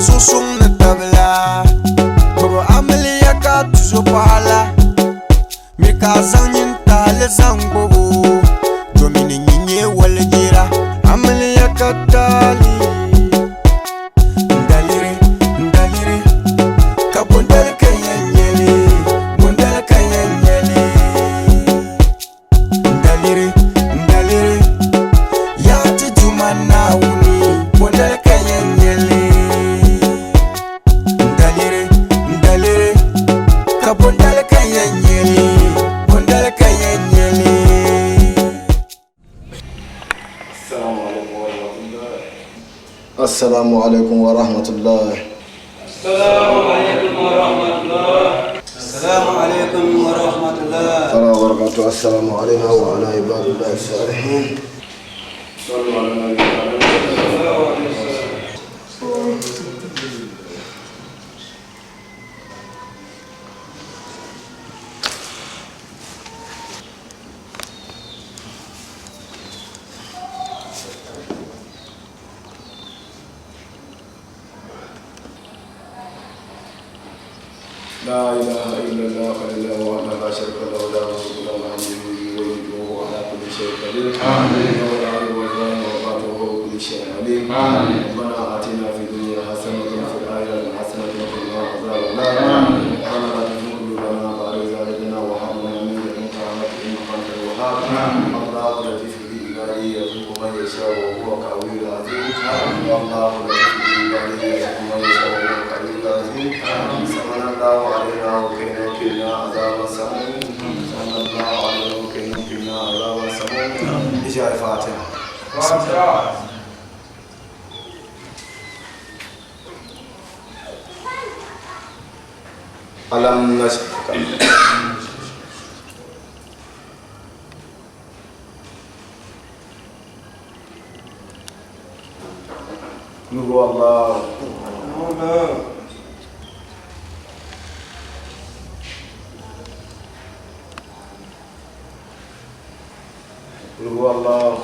zuɣusuŋ ni tabila Gbubi amiliya ka tuzo paɣa la Miri ka a zaŋ nyintaali zaŋ gbubi o Domini nyin nyɛ walijira Amiliya ka taali N daliri, n daliri Ka bondali ka yɛn nyɛli Bondali ka yɛn nyɛli N daliri, n daliri Yaa ti Duuma Naawuni Bondali ka yɛn nyɛli N daliri, n daliri Ka bondali ka yɛn nyɛli Bondali ka yɛn nyɛli Assalamu alaikum wa rahmatullah. Assalamu alaikum wa rahmatullah. Assalamu alaikum wa rahmatullah. Ta'ala wa barakatuh. Assalamu alayna wa ala ibadillahi salihin. Sallu ala nabi. لا إله إلا الله إلا وحده لا شريك له له الملك وله الحمد يحيي ويميت وهو على كل شيء قدير آمين وعلى وزان وبركاته وهو كل شيء عليم آمين ربنا آتنا في الدنيا حسنة وفي الآخرة حسنة وقنا عذاب النار آمين ربنا لا تزغ قلوبنا بعد إذ هديتنا وهب لنا من لدنك رحمة إنك أنت الوهاب الله لطيف بعباده يرزق من يشاء وهو القوي العزيز الله لطيف بعباده يرزق من يشاء وهو القوي العزيز سمعنا الله علينا وكينا وكنا عذاب السموم سمعنا الله علينا وكينا وكنا عذاب السموم إجاء الفاتحة فاتحة ألم نشرح قل هو الله قل هو الله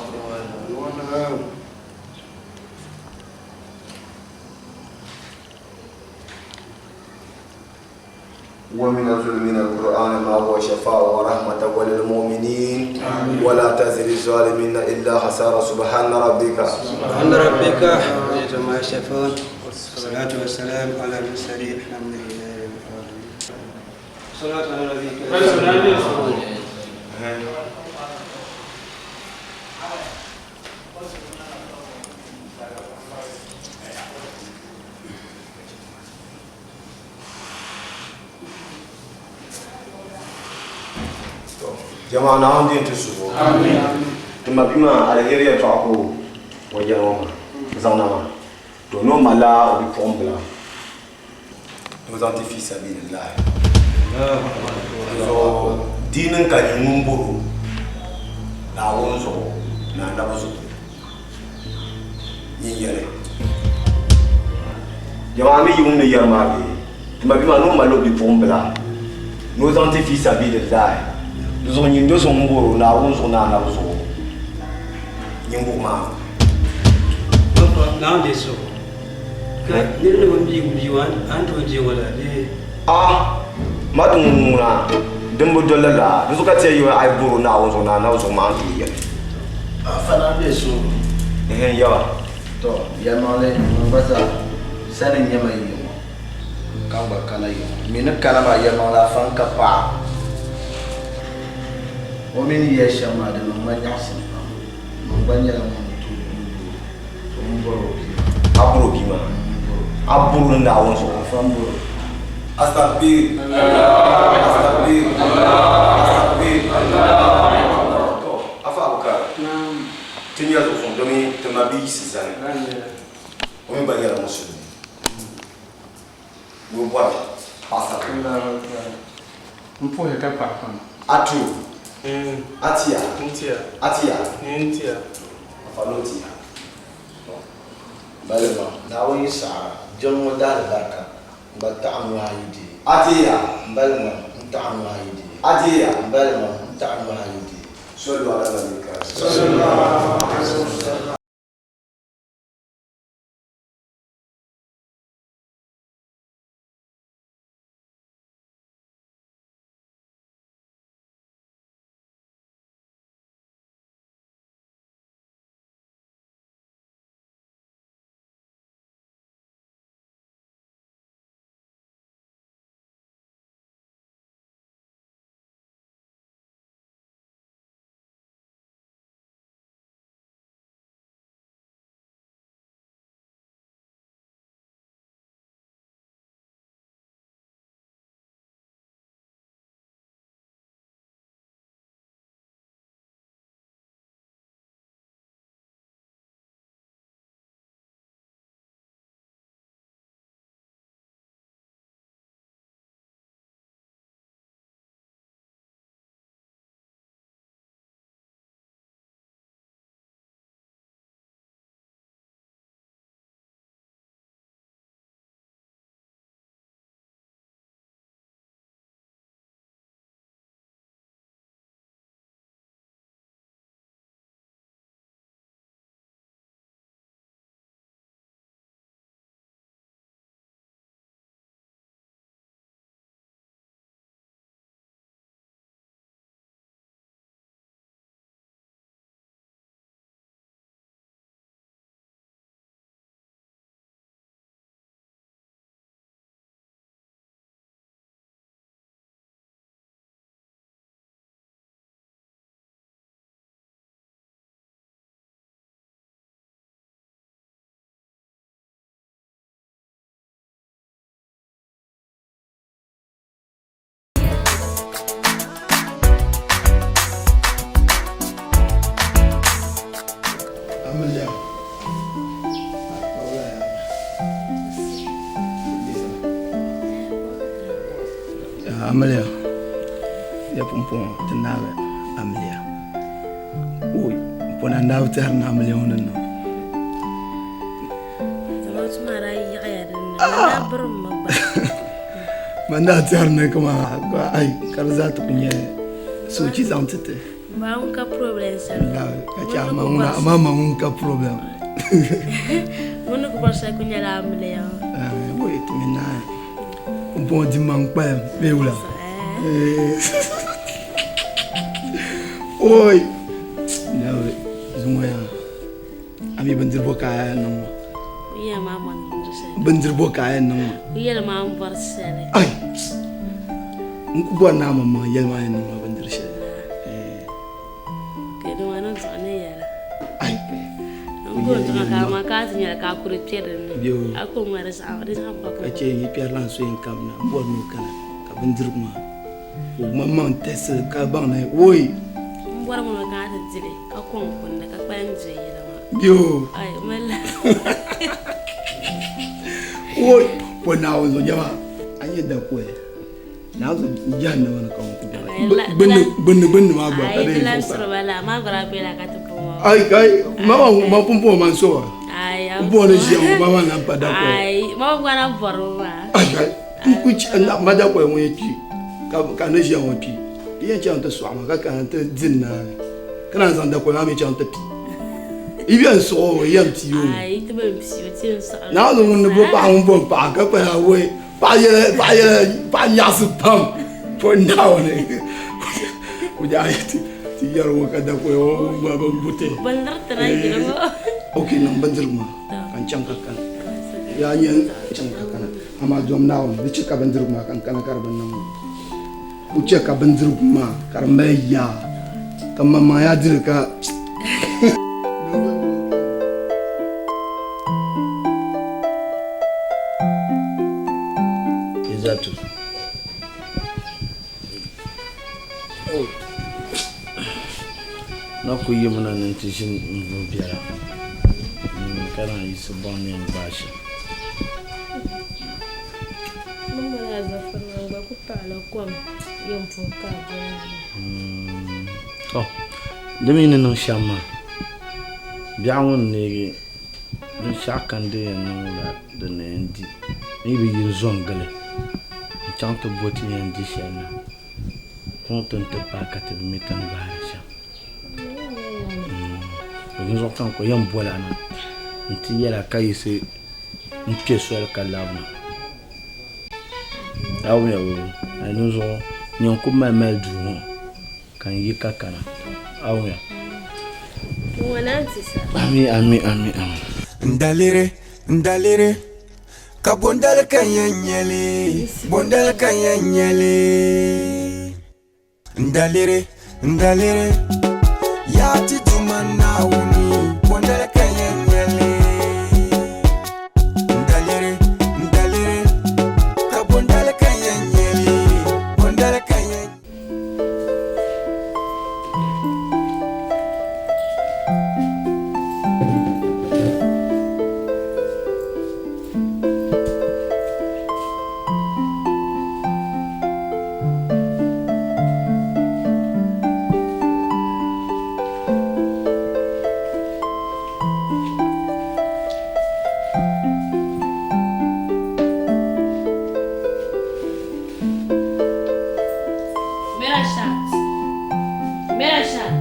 ومن من القرآن ما هو شفاء ورحمة وللمؤمنين ولا تزد الظالمين إلا خسارة سبحان ربك سبحان ربك رب ما يصفون والصلاة والسلام على المرسلين الحمد لله رب العالمين الصلاة على النبي Jama'a Naawuni di n-ti suhu. Ti ma bia maa aliheri yɛltɔɣa ka o yɛli o maa zaŋ na maa to ni o malila o bipuɣimbila ni o zaŋ ti fi sabilillahi. Dinzuɣu di niŋ ka nyɛ ŋun bɔr o Naawuni zuɣu ni Anabi zuɣu. Nyin yɛli, Jɛmaa mi yi wum ni yɛri maa bee? Ti ma bia maa ni o malila o bipuɣimbila ni o zaŋ ti fi sabiilillahi. Di zuɣu nyin do so ŋun bɔr o Naawuni zuɣu ni Anabi zuɣu, nyin wuhi maa. A ma ti ŋun ŋuna din bi doli lala, di zuɣu ka ti yɛli a yi bɔr o Naawuni zuɣu ni Anabi zuɣu maa, a ni tooi yɛli. Afa na be suhu. Ehe yawa. Tɔ, yɛlimaŋli man gba zaa sani n-nyɛ ma yi ŋɔ ka n gba kana yi ŋɔ. M mi ni kana maa yɛlimaŋli afa n-ka paɣa. O mi ni yɛli shɛm maa di niŋ ma nyaɣisim pam. Man gba nyɛla ŋun ni tooi guui o, to m bɔri o bia maa. A bɔri o bia maa? M bɔri o. A bɔri o ni Naawuni zuɣu? Afa m bɔri o. Astakbir! Astakbir! Astakbir! Tɔ, Afa Abukar, ti nya zuɣusuŋ domi ti ma bi yiɣisi zani. O mi gba nyɛla musulimi ni o bɔri paɣasarili. M puhi ka paɣi pam. A tu? A tiya? N tiya. A tiya? N tiya. Afa ni o tiya. Balima, Naawuni yi saɣira, jiŋ ŋɔ dahali barika, n gba taɣi nuhi ayi deei. A deeya. M balima, n taɣi nuhi ayi deei. A deeya. M balima, n taɣi nuhi ayi deei. Sallu ala nabiyil karim. Amiliya, ya pumpɔŋɔ ti naagi amiliya. Oi, pɔna n daa bi tɛhiri ni amiliya ŋɔ ni niŋ. Zamaatu maa daa yiɣiya din ni, man daa birim mi gba. Man daa tɛhiri ni kaman ai ka di zaa ti ku nyɛ soochi zaŋ ti ti. Ba ŋun ka problem shɛli. Ka chɛ amaa ma ŋun ka problem. Ŋun ni ku bɔri shɛli ku nyɛla amiliya ŋɔ. Wei ti mi naai. Pumpɔŋɔ dimma n-kpalim bee wula? Oi! Nabi zuŋɔ yaa a mi bindiri bɔ ka a yɛn niŋ ŋɔ? Bindiri bɔ ka a yɛn niŋ ŋɔ? Ai! N ku bɔri ni a maŋmaŋ yɛli ma a yɛn niŋ ma bindiri shɛli. Ka chɛ n yi kpɛrila n so yɛn kabina m bɔri ni o kana ka bindirigu maa ka o maŋmaŋ tɛsi ka baŋ ni woi. M bɔri mi ka a ti dili ka kɔŋ kundi ka kpalim di yila maa. Yoo. Woi po Naawuni zuɣu jama a nyɛ dakoya. Naawuni jahannama ni ka ŋun ku bɛla. Gbunni gbunni gbunni maa gba ka di yi zuɣusaa. Ai ai ma ma ma pumpɔŋɔ man so wa. N bɔŋɔ ni ʒiya ŋɔ ma ma lan pa dakoya. Ai ai n ku chi ma dakoya ŋun yi kpi ka ka ni ʒiya ŋɔ kpi di yɛn chaŋ ti sɔɣi ma ka kana ti di n naai ka naan zaŋ dakoya maa mi chaŋ ti pi. Yi bɛn sɔɣi o yi yɛn pii o. Naawuni ŋun ni bo paɣa ŋun bo m paɣa ka kpana woi. Paɣa yɛla paɣa yɛla paɣa nyaɣasi pam po Naawuni o daa ti ti yɛri o ka dakoya o gba bi buti ok niŋ bindirigu maa ka n chaŋ ka kana yaa nyɛ n chaŋ ka kana amaa dom Naawuni di chɛ ka bindirigu maa ka n kana ka di bi niŋ o chɛ ka bindirigu maa ka di mali yaa ka maŋmaŋ yaa dili ka Izzatu. Na ku yimina ni nti ʒini n-vuhi biɛla ka naan yiɣisi bɔŋ ni yɛn gbaai shɛm. Tɔ! Di mi ni niŋ shɛm maa, biɛɣu ŋɔ n-neegi binshɛɣu kam din yɛn niŋ la di ni yɛn di ni yi bi yi n-zo n-gili n-chaŋ ti bo ti ni yɛn di shɛli na n-kɔŋ ti ni ti paai ka ti bi mi ti ni gbahiri shɛm. Dinzuɣu ka n kuli yɛn boli a na nti yɛl a ka yiɣisi n-kpe soli ka labina. A wumya bee? Dinzuɣu nyin ku malimali duu ŋɔ ka n yi ka kana. A wumya? Ami, ami, ami, ami. N daliri, n daliri, ka bondali ka n yɛn nyɛ li, bondali ka n yɛn nyɛ li. N daliri, n daliri, yaa ti Duuma Naawuni, bondali ka n yɛn nyɛ li. N daliri, n daliri, ka bondali ka n yɛn nyɛ li, bondali ka n yɛn. Merashat. Merashat.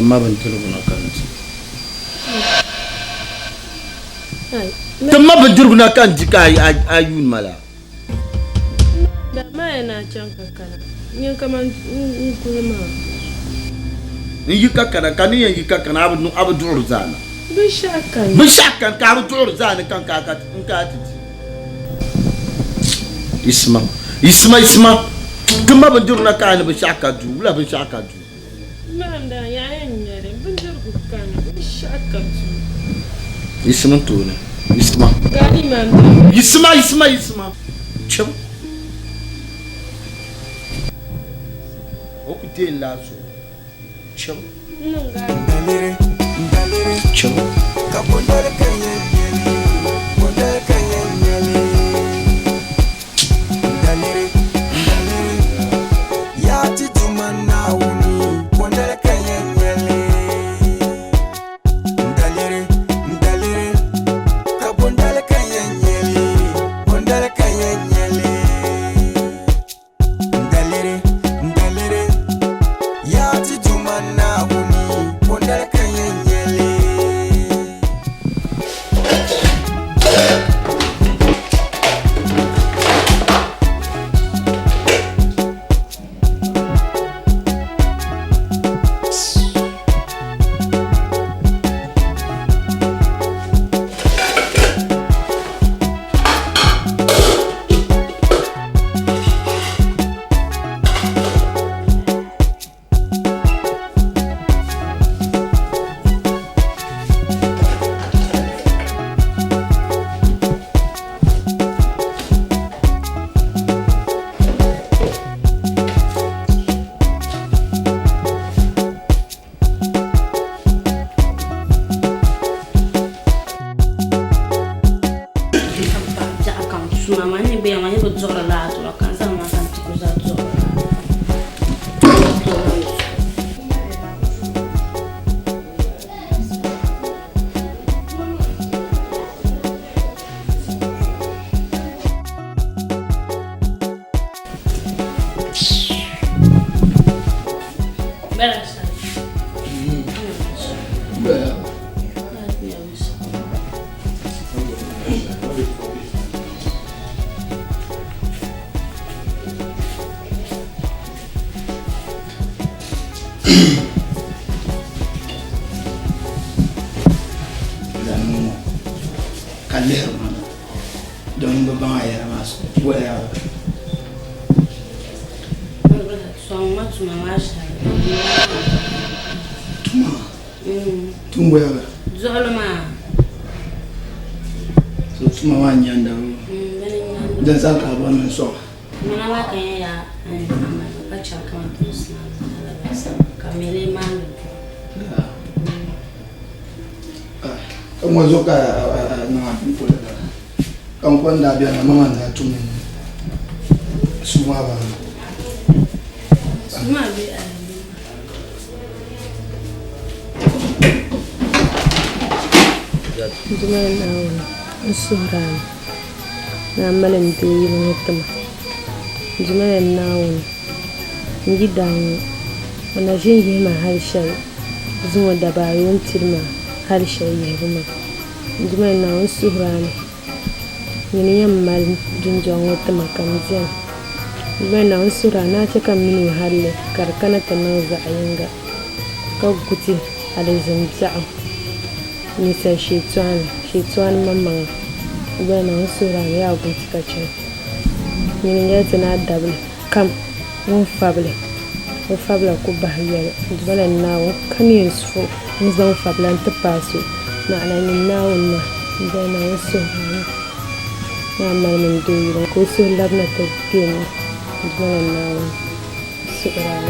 Ti ma bindirigu na ka n di. Ti ma bindirigu na ka n di ka a yuuni ma la. Maa yɛn a chaŋ ka kana. Nyɛ kaman n kuli maa. N yi ka kana ka ni yɛn yi ka kana a bi duɣiri zaani. Binshɛɣu kani. Binshɛɣu kani ka a bi duɣiri zaani ka n ka ti di. Yisima, yisima, yisima. Ti ma bindirigu na ka a ni binshɛɣu ka duu. Wula binshɛɣu ka duu? Yiɣisimi n tooni yiɣisima yiɣisima yiɣisima yiɣisima chim o ku deei n laa zuɣu chim chim Ka lihiri ma na don bi baŋ a yɛla maa waya. Tuma tum waya Duɣuli maa. So tuma maa n-nyanda din saha ka a bɔri ni n sɔŋ a. Mana maa ka yɛn yaa ka chaŋ kamantoosi maa mini alibasa ka mele maani buɣim. Ka ŋɔ zuɣu ka a niŋ a pini polo lala ka n ko n daa beni ma maa n-daa tum suu maa bala. Suu maa be a Duuma Naawuni, n suhir a mi ni a mali n deeyibu ŋɔ ti ma. Duuma Naawuni, n yi daa ŋɔ, o na ʒi n-yihi ma hal shɛli zuŋɔ daba ayi o ni pili ma hal shɛli yihibu maa. Duuma Naawuni, n suhir a mi nyini yɛn mali dundɔŋ ŋɔ ti ma ka m beni. Duuma Naawuni, n suhir a ni a chɛ ka m mini o halli ka di kana ti niŋ zaɣ yiŋga, ka gu ti alizin biɛɣu ninsal sheetɔɣani, sheetɔɣani maŋmaŋa. Duuma Naawuni, n suhir a ni a gu ti ka chɛ nyini n-yɛli ti ni a dabili kam ŋun fabili o fabila ku bahi yoli. Duuma Naawuni, kam yɛn suhi n-zaŋ fabila nti paai so, naɣila nyini Naawuni maa. Duuma Naawuni, n suhir a ni a mali mini doo yili ka o suhu labina ti be ni. Duuma Naawuni, n suhir a mi.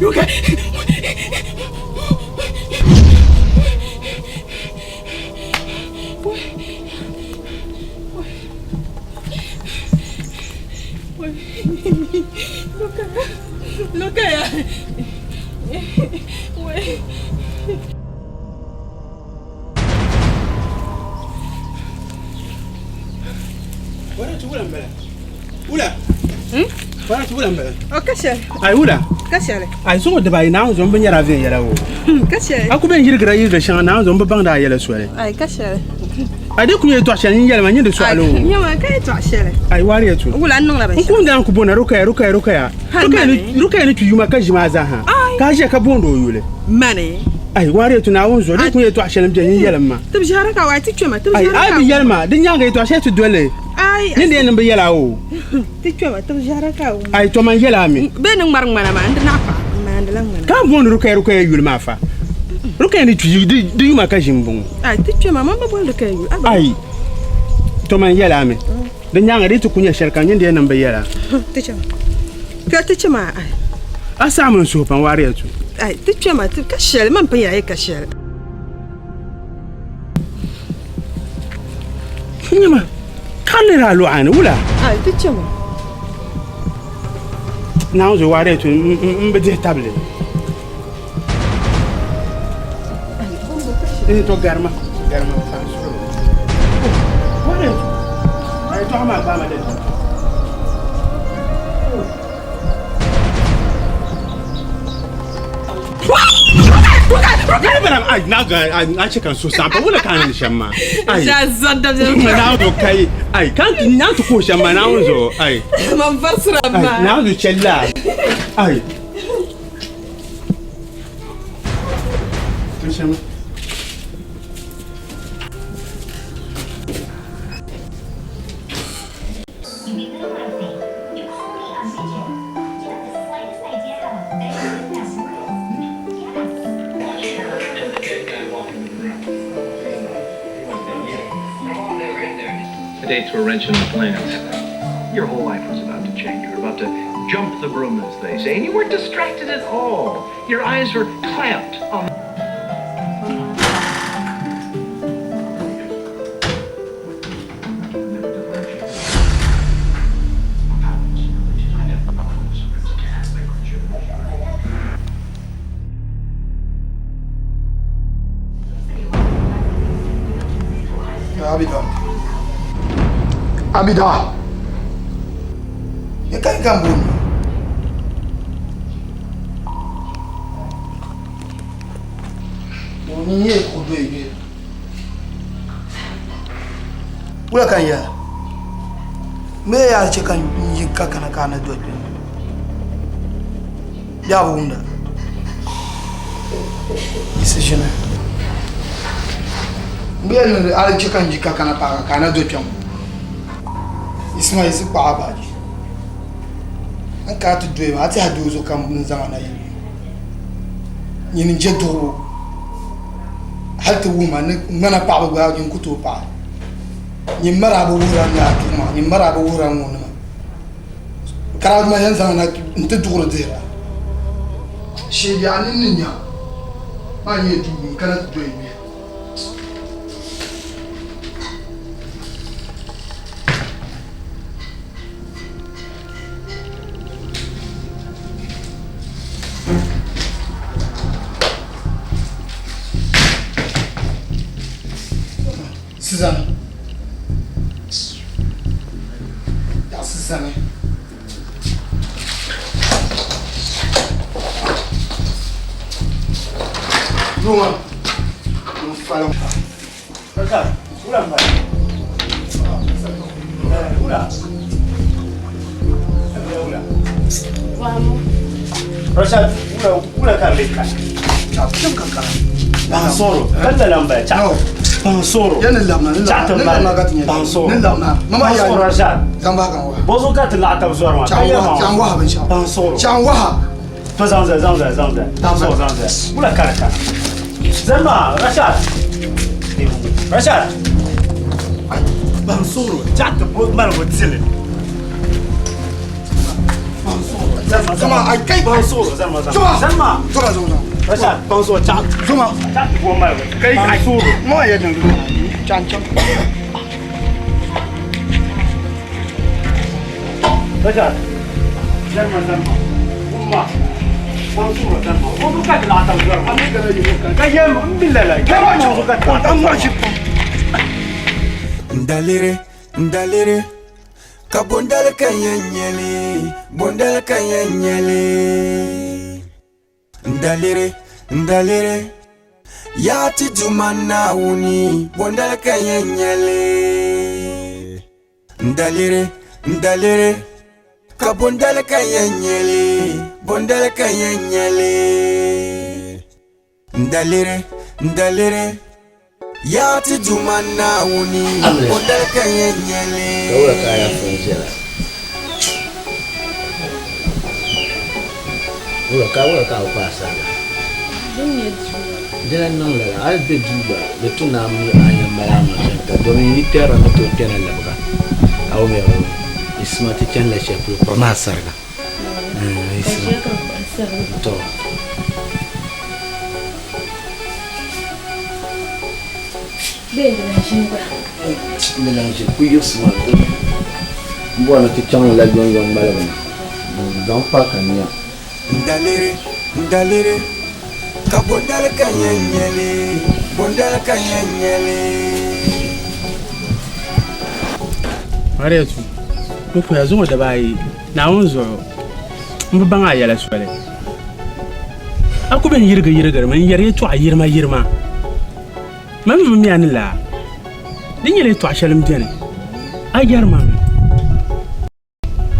Ruka. Rukaya. Wai. Wala ti wula m-bala. Wula. Wala ti wula m-bala. O ka shɛli. Ai wula. Ka shɛli. Ai zuŋɔ dibaayi Naawuni zuɣu m bi nyɛri a viɛnyɛla o. Ka shɛli. A ku bɛn yirigira yiriga shɛŋa Naawuni zuɣu m bi baŋdi a yɛla soli. Ai ka shɛli. Ai di ku nyɛ yɛtɔɣ shɛli nyin yɛli ma nyin di sɔɣili o. Nyama ka yɛtɔɣ shɛli. Ai waari ya tu. Wula n niŋla N binshɛɣu. kum daan ku bo na Rukaya Rukaya Rukaya. Hali mani. Rukaya ni kpi yuma ka ʒi maa zaa ha. Ai. Ka a ʒiya ka boond o yuli. Mani. Ai waari ya tu Naawuni zuɣu di ku nyɛ yɛtɔɣ shɛli m-be nyin yɛlim ma. Ti bi ʒiɛhira ka waai ti kpɛma ti bi Ai ʒiɛhira a ka. bi yɛli ma di nyaaŋa yɛtɔɣ shɛli ti doli Ai. nyin di yɛn niŋ bi yɛl a o. Ti kpɛma ti bi ʒiɛhira ka wum. Ai tɔ man yɛl a mi. Bɛ ni ŋmari ŋmana maa n di naɣ paɣa n maandila ŋmana. Ka a booni Rukaya Rukaya yuli maa fa. Rukaya ni kpi di yuma ka ʒi m-bɔŋɔ. Ai ti kpɛma man bi boli Rukaya yuli. Ai tɔ man yɛl a mi. Di nyaaŋa di ti ku nyɛ shɛli kam nyin di yɛn niŋ bi yɛl a. Ti kpɛma ka ti kpɛma ai. A saɣim n suhu pam waariya tu. Ai ti kpɛma ti ka shɛli man pun yaa yi ka shɛli. Nyama ka liri a luɣa ni wula? Ai ti kpɛma. Naawuni zuɣu waariya tu m bi dihi tabili. Eh to garima garima waariya tu. Ai to ama ba ma da. Ai na ga na ce kan so san ba wala kan ni shan ma. Ai. Na zo kai ai kan na to ko shan ma na zo ai. Man farsura ma. Ai na zo chella. Ai. To shan ma. The dates were wrenching the plans. Your whole life was about to change. You were about to jump the broom, as they say, and you weren't distracted at all. Your eyes were clamped on. Abida. Abida. Ye kai kambuni. Ni ye ko do ye. Wula kan ya. Me ya che kan yi ka kana kana do do. Ya wunda. Isi jina. Mbe ni ala che kan yi ka kana pa kana do do. Isma isi pa abaji. An ka ti doyi maa a ti ha doo zuɣu ka n zaŋ na yili nyini n je duɣubu hali ti wuhima ni ŋmana paɣaba gba nyin ku tooi paɣi nyin mara a bi wuhira n yaa duɣu maa nyin mara a bi wuhira n ŋɔ nima karabi ma yɛn zaŋ na n ti duɣuri dihira shee biɛɣu ni ni nya maa nyɛ duu n kana ti doyi yuya. Sizani. Ya Sizani. Roma. N fali. Wula m-bala. Wula. Wula. Rashad, wula wula kan bɛ ka. Bansoro. Kan da lamba cha. Bansoro. Ya ni labna ni Cha labna ni labna ka ti nyɛ. Bansoro. Ni labna. Mama ya. Bansoro Rashad. Zamba kan wa. Bozo ka ti laɣa tab zɔri maa. Chan waha, chan waha binshɛɣu. Bansoro. Chan waha. To zaŋ zali, zaŋ zali, zaŋ zali. Bansoro zaŋ zali. Wula ka di kana. Zama Rashad. Rashad. Bansoro. Cha ti bo malibu tili. Bansoro. Zama. Zama ai kai ban so zan ma zan Zama. ma Zama zama zama. Rashad ban so cha Zama. cha ti go mal kai ai so Mo ya dan chan chan. Rashad zan ma zan ma umma ban so zan ma ko ka ta ta zuwa An ga yi ka. ka yem billahi ka ma ko ka ta An ma shi. Ndalere, ndalere, ka bondal ka yenyele, bondal ka yenyele. Ndalere, ndalere, ya ti duma naawuni, bondal ka yenyele. Ndalere, ndalere, ka bondal ka yenyele, bondal ka yenyele. Ndalere, ndalere. Ya ti duma naawuni, Amina. bondal ka yenyele. Ka wula ka ya fun jela wula ka wula ka pa sala Din nyɛ duu. dina niŋ lala a yi be duu gba di tu na a yɛn mali a ma shɛm ka domin yi tɛrila ni tooi kpɛna labiga a wo mɛri isima ti chanila shɛli polo kpuɣi maa sariga Ka isima ʒiya ka kpuɣi sariga. to Bee di lan ʒini gba. di lan ʒi ku yiɣisima n bɔri ni ti chaŋ la yɔnyɔŋ malibu na zaŋ pa ka nya Ndalere, ndalere, ka bondal ka yenyele, bondal ka yenyele. Mariatu, n kuya zuŋɔ dabaayi Naawuni zuɣu n bi baŋ a yɛla soli. A ku bɛn yirigi yirigirimi n yɛri yɛtɔɣa yirima yirima. Man mi bi mi a ni laa. Di nyɛla yɛtɔɣa shɛli m beni a yɛri ma mi.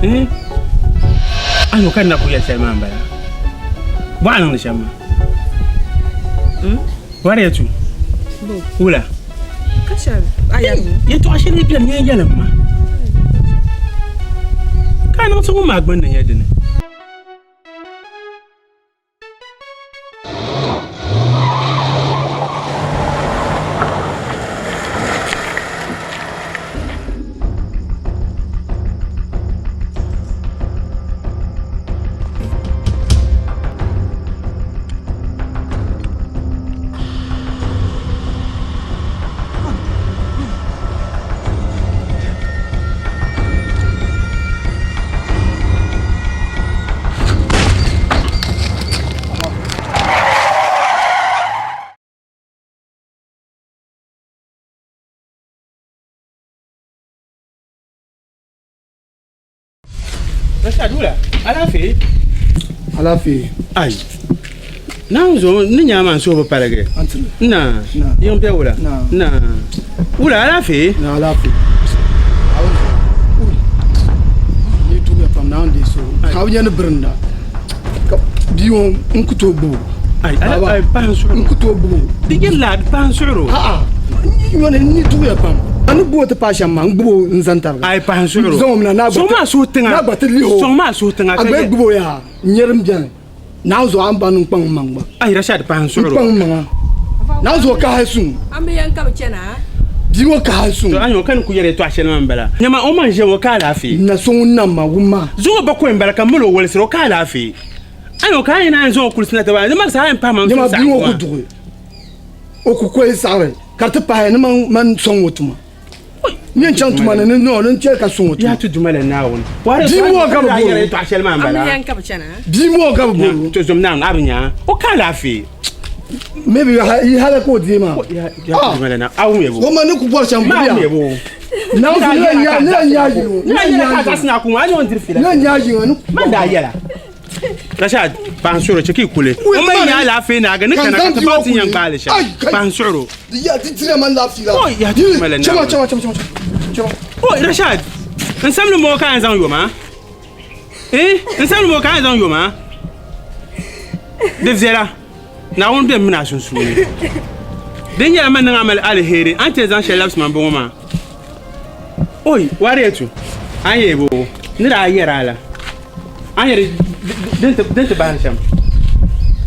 Eh? A ni o ka n na ku yɛli shɛli maa m-bala. Bɔ a niŋdi shɛm maa? Mariatu, wula? Ka shɛli a yɛri mi. Yɛtɔɣa shɛli beni yɛn yɛlim ma. Ka a niŋsi ŋun maa gbunni nyɛ dini? Rashad, wula? Alaafee? Alaafee. Ai. Naawuni zuɣu ni nyaa maa n suhu bi paligi. Na. Yiŋ bɛ wula? Na. Wula alaafee? Na alaafee. Ni tuuya pam na de so. Ka nya ni birinda. Ka biyo n ku to gbubo. Ai, ai pahin suɣuro. N ku to gbubo. Di yɛn la pahin suɣuro. A'a. Yɔni ni tuuya pam. Ani gbubo ti paai shɛm maa n gbubo n zan tariga. Ai pahin suɣuro. Zaŋ o mina na gba. Sɔŋ maa suhu tiŋa. Na gba ti lihi o. Sɔŋ maa suhu tiŋa. A gba gbubo yaa n nyɛri n biɛni. Naawuni zuɣu an ba ni n kpaŋ n maŋ gba. Ai Rashad pahin suɣuro. N kpaŋ n maŋa. Naawuni zuɣu ka hali suŋ. An bi yɛn ka bi chana. Bia ŋɔ ka hali suŋ. To anyo ka ni ku yɛri yɛtɔɣa shɛli maa n bala. Nyama o maŋ ʒiya ŋɔ ka alaafee. Na so ŋun nam ma wum ma. Zuŋɔ bakɔi n bala ka m mali o walisiri o ka alaafee. Anyo ka a yɛn naan zaŋ o kulisi na ti ba ni marisa a yɛn pahi ma n Nyama suhu bia ŋɔ saɣim ku duɣi. O ku koyi saɣiri ka di ti pahi ni man sɔŋ o tuma. N yɛn chaŋ tuma ni ni no ni n chɛ ka sɔŋ o tuma. Yaa ti duma la Naawuni. Bia ŋɔ ka bi Yɛri bɔri o. yɛtɔɣa shɛli maa n An bala. bi yɛn ka bi chana. Bia ŋɔ ka bi bɔri o. To zom Naawuni a bi nya o ka alaafee. Maybe yi hala ka o deei maa. Yaa ti duma la Naawuni. A wum yɛbo. O ma ni ku bɔri shɛm Maa gbubi wum ya. yɛbo. Naawuni ni la nya ni la nya yi o. Ni la yɛla ka zaɣisi na ku ŋɔ a ni o diri fiila. Ni la nya yi o. Man daa yɛla. Rashad pahin suɣuro chɛ ka yi kuli. O ma nya alaafee na aga ni kana ka ti baŋ ti yɛn gbaali shɛm. Pahin suɣuro. Ya ti tira man laafee la. O yaa ti duma la Chama Naawuni. chama chama chama. Chama. O Rashad n samli moo ka a yɛn zaŋ yo maa. Eh n samli moo ka a yɛn zaŋ yo maa. Di viɛla Naawuni bɛ mini a sunsuuni. Din nyɛla man niŋ a mali aliheri a ni ti yɛn zaŋ shɛli labisi ma m-bɔŋɔ maa. Oi Wariyatu a ni yɛli bɔ ni daa yɛri a la a ni yɛli din ti bahiri shɛm.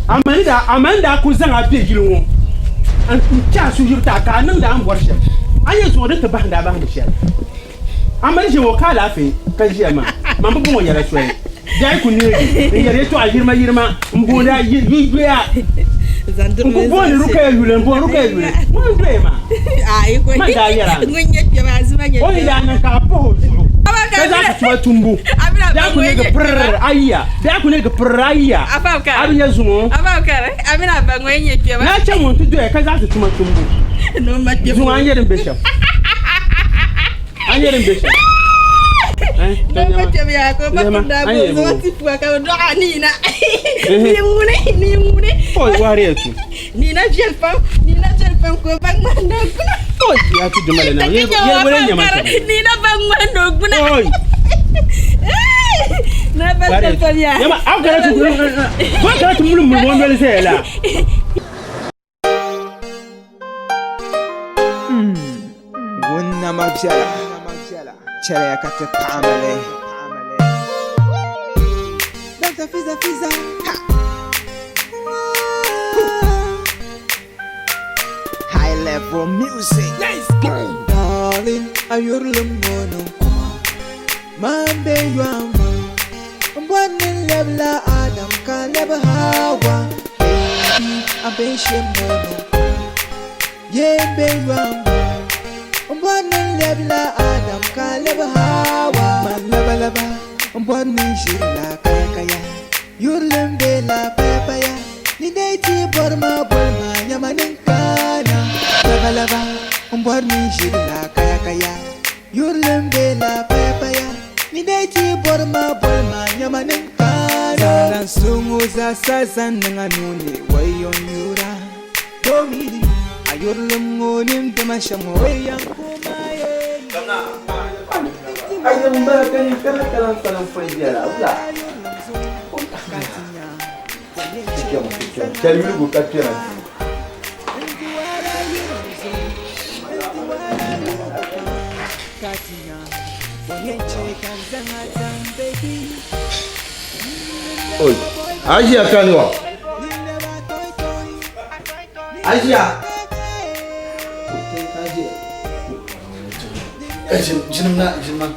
Amaa ni daa ku zaŋ a be yili ŋɔ n chɛ a suhuyuriti a ka a niŋdi a ni bɔri shɛm. A ni yɛn zuŋɔ din ti bahindi a bahindi shɛli. Amaa ni ʒiya ŋɔ ka alaafee ka ʒiya maa man bi bɔŋɔ yɛla soli. Biɛhi ku neegi n-yɛri yɛtɔɣa yirima yirima m-booni a yi yuya. N ku booni Rukaya yuli, m-booni Rukaya yuli. Ŋuni n-doya maa? Man daa yɛri a mi. O ni daa niŋ ka a pahi o zuɣu ka zaŋ ti tuma tumbu. Biɛhi ku neegi pirr ayiya. Biɛhi ku neegi pirr ayiya. A bi nya zuŋɔ? Naa chɛ ŋun ti doya ka zaŋ ti tuma tumbu. Zuŋɔ a nya din be shɛm. A nya din be shɛm. Ŋun nama viɛla, chɛliya ka ti paɣimi li. Dr. Fiza Fiza, ha! High level music. Let's go! Darling, a yurilim ŋɔ niŋ kuma. Man be yɔhimma. M bɔri ni n lɛbila Adam ka lɛbi Hawa. Baby, a be shɛm ŋɔ niŋ kuma. Ye be yɔhimma. M bɔri ni n lɛbila Adam ka lɛbi Hawa. Man labalaba, m bɔri ni n ʒirila kayakaya. Yurilim be la payapaya. Ni dee ti bɔri ma boli ma nyama ni n kana. Labalaba, m bɔri ni n ʒirila kayakaya. Yurilim be la payapaya. Ni dee ti bɔri ma boli ma nyama ni n kana. Zaŋla n suŋ o zaasa zaŋ niŋ a nuu ni wayo n yura. Domini a yurilim ŋɔ ni n dima shɛm ŋɔ o yan ku ma ye. Oi, Ajiya kani wa? Ajiya. Jinim na, jinim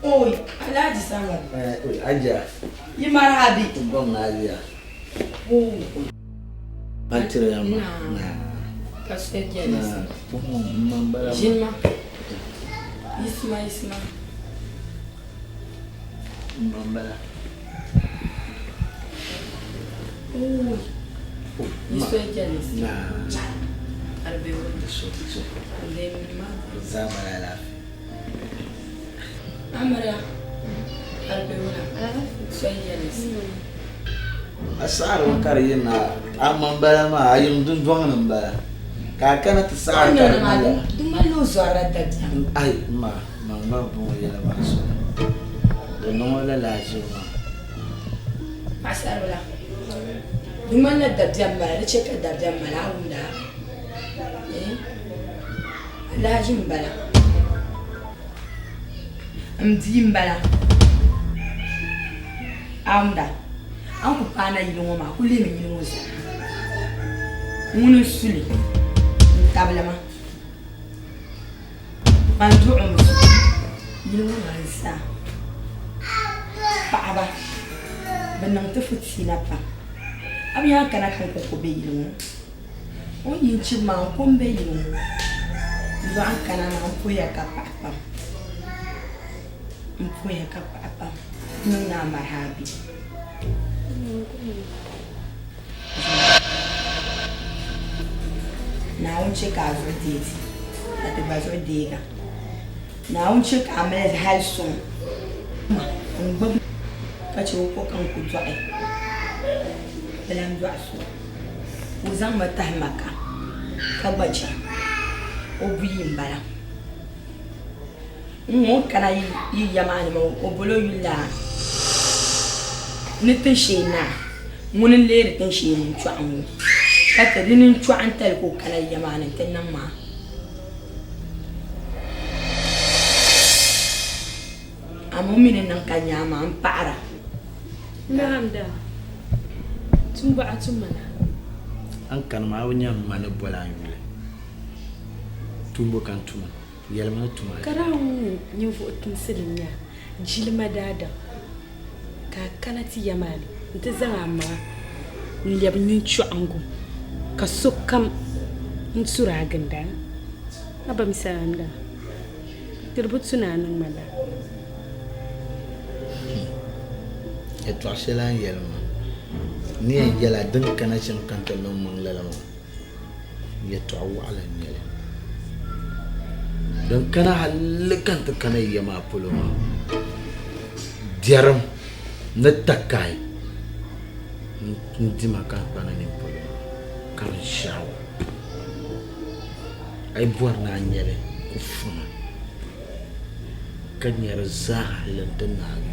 Oi, Alhaji Samad. Oi, Ajiya. Yi marhabi. Bom na Ajiya. Man tiri ya ma. Ka so jɛlisi. Ʒinima. Yisima yisima. Bala. Oi. Yi so jɛlisi. Arbe wo. Ndemma. Zama la lafiya. Amara. Arbe wo. So jɛlisi. A saɣirimi ka di yi na a ma m-bala maa, a yiŋ dundɔŋ ni m-bala, ka a kana ti saɣiri ka di mali a. Di malila o zɔrila dabiɛm. Ai, m ma, man gba bi bɔŋɔ yɛla maa soli. Di niŋ o lala aʒibu maa. Paɣisaribila, di ŋmanila dabiɛm m-bala, di chɛ ka dabiɛm mali a wumda a? Eh, alahaji m-bala. M bia m-bala. A wumda? A ni ku paana yili ŋɔ maa, a ku lihimi yili ŋɔ zaa. Ŋuni n-su li n-tabili ma. Man duɣi mi zuɣu yili ŋɔ maa zaa. Paɣaba, bɛ niŋ ti fitiina pam. A bi nya kana ka n kɔŋko be yili ŋɔ. O ni yi n-chibi ma, n ko m-be yili ŋɔ. N dɔɣi n kana maa, m puhiya ka paɣi pam. M puhiya ka paɣi pam. N niŋ ni a marhabi. Naawuni chɛ ka a zuɣu deei ti, ka ti gba zuɣu deeg a. Naawuni chɛ ka a mali hal suŋ n-gbibi ka chɛ o ko ka n ku dɔɣi bɛ lan dɔɣi so. Ka o zaŋ ma tahi Maka ka gba chaŋ o buyi m-bala. N-ŋɔ o kana yi ya maa ni maa o boli o yuli la ni tinshee naa ŋuni n-leeri tinshee nintɔɣu ŋɔ ka ti di nintɔɣu n-tali ka o kana ya maa ni nti niŋ maa. Amaa o mi ni niŋ ka nya a maa m-paɣira. Nahamda, tumbɔɣu tumma na. A ni kani maa a bi nya m ma ni boli a yuli. Tumbo ka n tum. Yɛlimi ni tuma Ka daa wum ninvuɣ tinsi ni nya jilima daadam, ka a kana ti ya maa ni nti zaŋ a maŋa n-lɛbi nyinchɔɣiŋgu, ka sokam n-turi a ginda. A ba mi salam daa, di di bi tu ni a niŋ ma lala. Yɛtɔɣ shɛli a ni yɛli ma, n ni yɛn yɛl a din kana shɛm ka n ti niŋ maŋ lala maa, yɛtɔɣ wɔɣila n-nyɛ li. Din kana hali ka n ti kana ya maa polo maa, biɛrim ni takahi n-di ma ka n kpana nini polo maa ka binshɛɣu a yi bɔri ni a nya li ku fama ka nya di zaa hali nti naagi.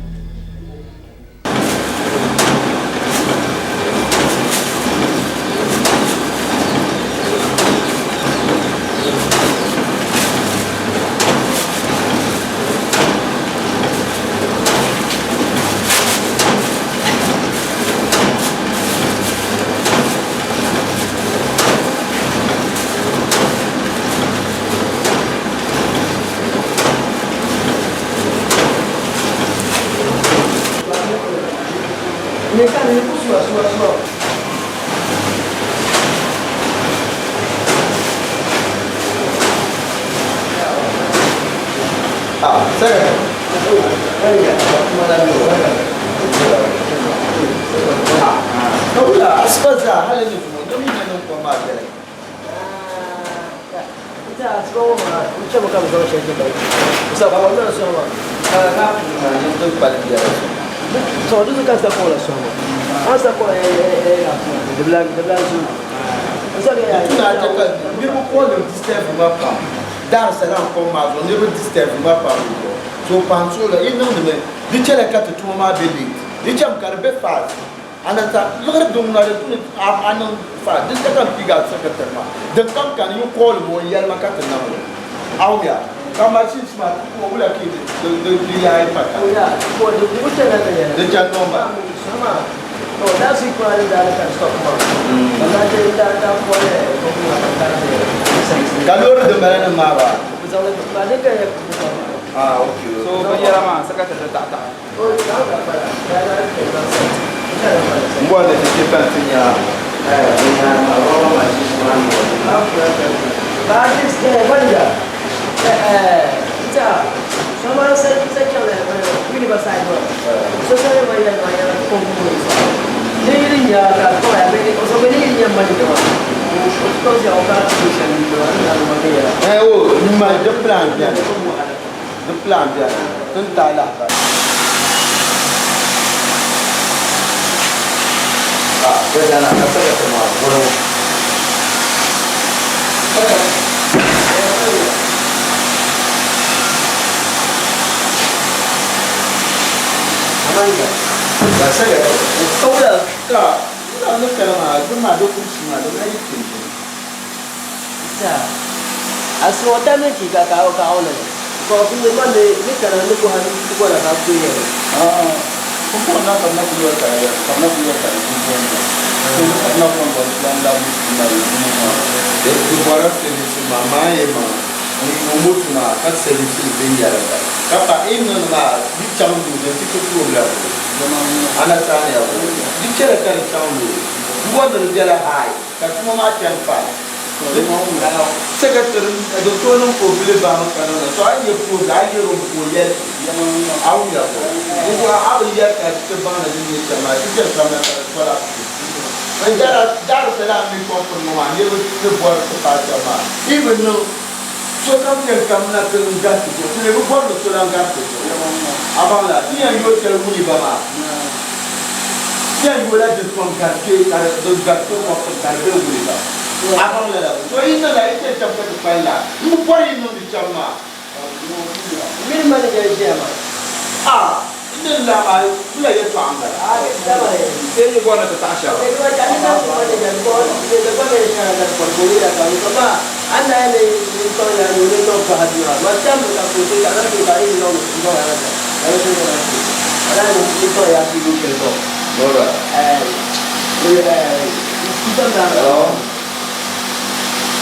So paɣa so la yi niŋdimi di chɛla ka ti tuma maa bɛ late di chɛmi ka di bɛ fast anata liɣiri din ŋuna di tuni a niŋ fast din ka ka n piigi a secretary maa din kam kani yi call mi o n yɛli ma ka ti niŋ li awuya ka machines maa ti ku wula ka di di yaai pata di chɛni normal. Ka loori din bala nim maa ba? Ah, okay. So binyɛra maa sakatiri di taɣa taɣa. N bɔri ni ti chɛ ka n ti nya Eh, oh, ma di plan biɛni. Di plan biɛni. Ti ni taai lahabali. Ah, Gajana, ka sakati maa bɔri ŋɔ. Ka sakati, ka wula ka wula ni kana maa di maa di kurisi maa di na yi kpɛ. Pumpɔŋɔ na ka bɛ na kuli yɛli ka ka bɛ na kuli yɛli ka di pumpɔŋɔ maa. Ka bɛ na kuli bɔri lan labi mali duu maa. Di bɔrila service maa, maa yɛ maa n yu moto maa ka service li viɛnyɛliŋga ka pa yi niŋdi maa di chaŋ duu din ti ti problem understand ya di chɛla ka di chaŋ low n bɔri ni di bela high ka tuma maa chani fast. Secretary do so niŋ ka o bili baami ka niŋ na so a yi nyɛ problem a yi yɛri o mi ka o yɛli a wumya ko di zuɣu a bi yɛri ka ti baŋ ni din nyɛ shɛm maa ti chɛri kam na ka di tola n Darussalam mi company ŋɔ maa niriba ni bɔri ti paai shɛm maa even niŋ sokam yɛn kam na ti n gariti zuɣu ti lee bi bɔri ni so lan gariti zuɣu a baŋ la ti yɛn yo shɛli wuni ba maa ti yɛn yola di sɔŋ gari kpe ka di gari kpe kɔbisi ka di be wuni ba a baŋ lala so yi niŋ la yi chɛ shɛm ka ti kpali la n bi bɔri yi niŋdi shɛm maa Mini manager n-ʒiya maa. A N ni la maa wula yɛltɔɣa m-bala? Sai yi bɔri ni ti taɣi shɛba.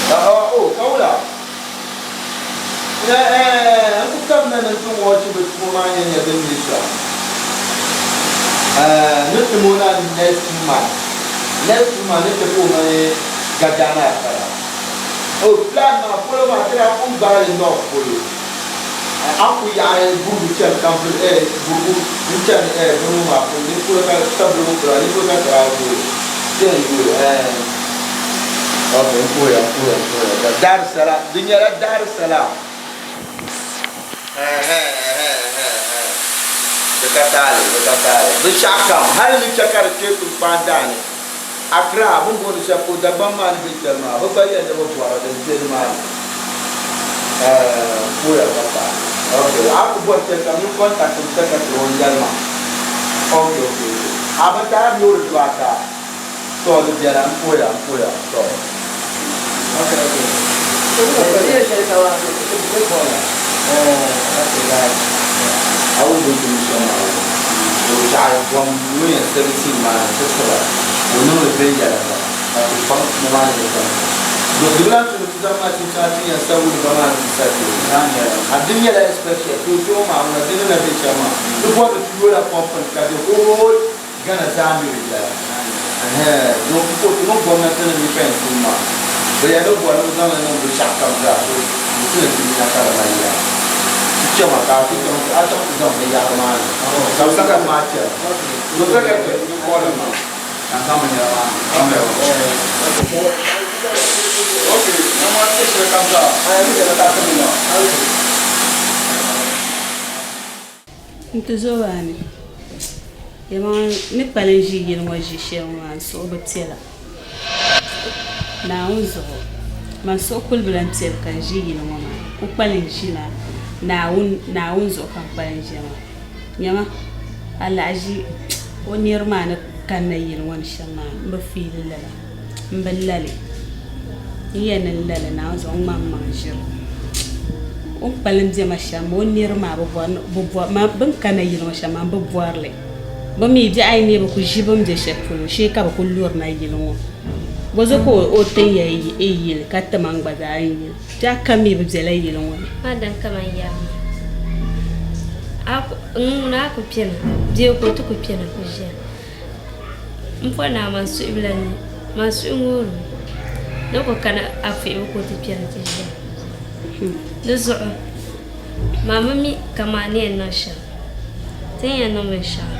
Hello? Oh, ka wula? Ɛɛh n ku kamina ni n ti watch bɛ tuma maa nya nya din nyɛ shɛm. Ɛɛh ni tim o na next month. Next month ni ti ka o mini Gadana taba. O plan maa polo maa ti daa pun gbaai li north polo. A ku yaɣi gurugu chani kanvili ɛɛh gurugu n-chani ɛɛh bini ŋɔ maa polo ni polo ka sabili ŋɔ polo a ni polo ka ti daa yooi ti yɛn yooi ɛɛh ok n puhiya n puhiya n puhiya Darussalam di nyɛla Darussalam ɛɛhɛ ɛɛhɛ ɛɛhɛ di ka taali di ka taali binshɛɣu kam hali ni chɛ ka di kpe tiŋkpaŋ daani Accra bɛ ni booni shɛli polo Dagbaŋ maa ni be shɛli maa bɛ gba yɛli ni bɛ bɔra din kpe nimaani Ɛɛh puhiya ka paai ok a ku bɔri shɛli kam nyin contact m secretary o n-yɛli ma ok ok ok a bi taai loori dibaata tɔ di bela n puhiya n puhiya tɔ ok ok A wum bɛ ni tumdi shɛm maa o chaɣi kom ŋun yɛn servicing maa ni ti tiba ka o niŋli viɛnyɛliŋga ka ti kpaŋ tuma maa ni di kpaŋ do di bi lahi tu ni ti zaŋ machine chaŋ ti yɛn sa wuli ba maa ni ti sa ti a di nyɛla inspection to kpɛ ŋɔ maa ŋuna di ni na be shɛm maa ti bɔri ni ti yoola company ka the whole Ghana zaa mi di yɛla ɛhɛn do n ko ti mini gomnanti nim yi ka yɛn tum maa bɛ yɛn ni bɔri ni bɛ zaŋ li niŋ binshɛɣu kam zaa so di tu ni ti nya ka di mali yaa ti chama ka a ti chaŋ a chaŋ ti zaŋ binyahari maa ni ka bɛ sakari maa chɛri do secretary ni kɔɔli maa ka n zaŋ binyɛra maa ni ok shɛli kam zaa N tizoba ni, yɛlimaŋli ni kpalim ʒi yili ŋɔ ʒi shɛli ŋɔ maa n suhu bi piɛla. Naawuni zuɣu, man suhu kuli bi lan piɛli ka n ʒi yili ŋɔ maa. Ku kpalim ʒi maa, Naawuni, Naawuni zuɣu ka n kpalim ʒiya maa. Nyama, alahiʒi o niriba maa ni kanna yili ŋɔ ni shɛm maa, m bi fiili lala, m bi lali. N yɛn ni n lali Naawuni zuɣu n ŋma m maŋ ʒiri. O ni kpalim be ma shɛm maa, o niriba maa bi bɔri ni bɛ bɔri ma, bɛ ni kana yili ŋɔ shɛm maa, m bi bɔri li. Bɛ mi biɛhi ayi mi bɛ ku ʒi bɛ ni be shɛli polo shee ka bɛ ku lurina yili ŋɔ. Bɔzuɣu ka o tin ya yi yili ka ti ma n gba zaa n yili. Biɛɣu kam mi bi bela yili ŋɔ ni. A dan kaman yɛri ma, a ku, ŋuna a ku kpɛna bee ka o ti ku kpɛna ku ʒiya. M pɔri ni a man suhi bi lan ni man suhi ŋoori mi ni ku kana a fuhibu ka o ti kpɛna ti ʒiya. Di zuɣu man bi mi kaman ni yɛn niŋ shɛm. Ti ni yɛn niŋ binshɛɣu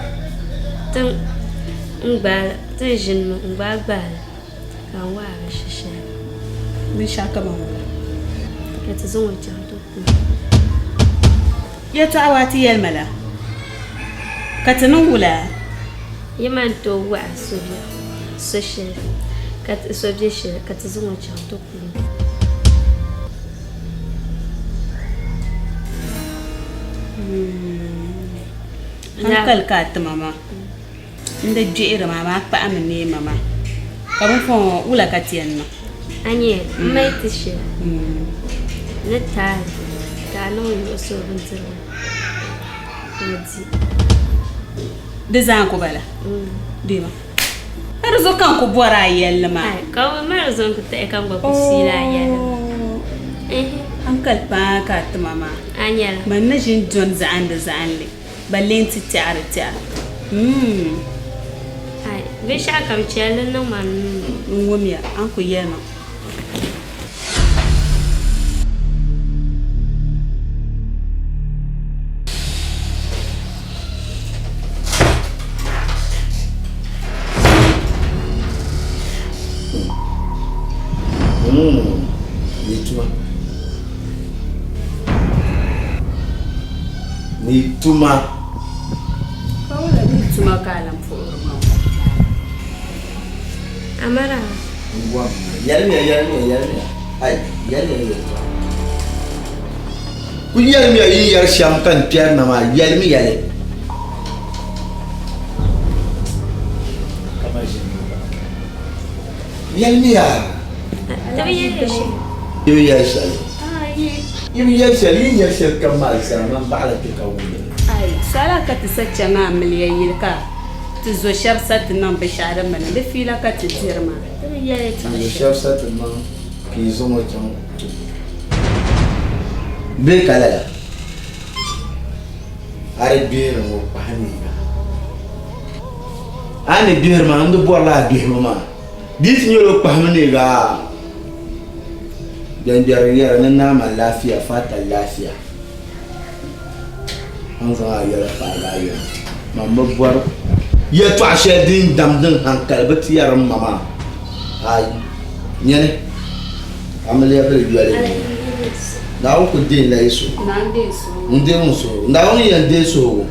ti ni gbaai ti ni ʒinimi n-gbaai gbaai li ka n waai binshɛ shɛli. Binshɛɣu kaman wula? Ka ti zaŋ o chaŋ ti ku o. Yɛtɔɣa waa ti yɛli ma la, ka ti niŋ wula? Yi man tooi waɣi so shɛli, ka ti so bɛ shɛli, ka ti zaŋ o chaŋ ti ku o. Hankali ka a ti ma maa, n di gbihiri ma amaa kpahimi neema maa, ka bini fɔŋ wula ka ti yɛn niŋ? A nya, m mali ti shɛli ni taali ka a niŋ luɣisi o bindirigu ka o di. Di zaa n-ku bala? Deema, ka di zuɣu ka n ku bɔri a yɛlli maa. Ka bɛ mali di zuɣu n-ku tahi ka n gba ku fiili a yɛlli maa. Hankali paa ka a ti ma maa. A nyɛla. Man ni ʒini dɔni zaɣindi zaɣinli. Balle nti tɛɣiri tɛɣa. Mm. Ai, binshɛɣu kam chɛli li niŋ ma nuu ni. N wumya, a ni ku yɛli ma. Mm. Ni tuma. Ni tuma. Ka wula ni tuma ka a lan puhiri ma ŋɔ? Amara. Yɛlimiya, yɛlimiya, yɛlimiya. Ai, yɛlimiya yɛltɔɣa. Kul yɛlimiya yi ni yɛri shɛm ka n kpɛri na maa, yɛlimiya li. Yɛlimiya. Ti bi yɛli shɛli. Yi bi yɛli shɛli. Yi bi yɛli shɛli, yi ni yɛli shɛli kam maa zaa man baɣila kpe ka wum li. Ai, sala ka ti sa chaŋ a miliya yili ka ti zo shɛba sa ti niŋ binshɛɣu din bi niŋ di fiila ka ti diri maa. Ti bi yɛli yɛltɔɣa Ti zo shɛli. shɛba sa ti niŋ ka yi zaŋ o chaŋ ti. Bee ka lala? A di gbihiri ŋɔ kpahi neega. A ni gbihiri maa, n di bɔrila a gbihibu maa. Di yi ti nyɛla o kpahimi neega a, gbɛngbɛri yɛra ni naa mali laafia, faata laafia. A ni zaŋ a yɛla paagi a yɛm. Man bi bɔri yɛtɔɣ shɛli din damdi n haŋkali bi ti yɛri m ma maa. Ayi, nyini, amiliya bili yoli n-nyɛ. Naawuni ku deei la yi suhu. N deei ŋun suhigu. Naawuni yɛn deei suhigu,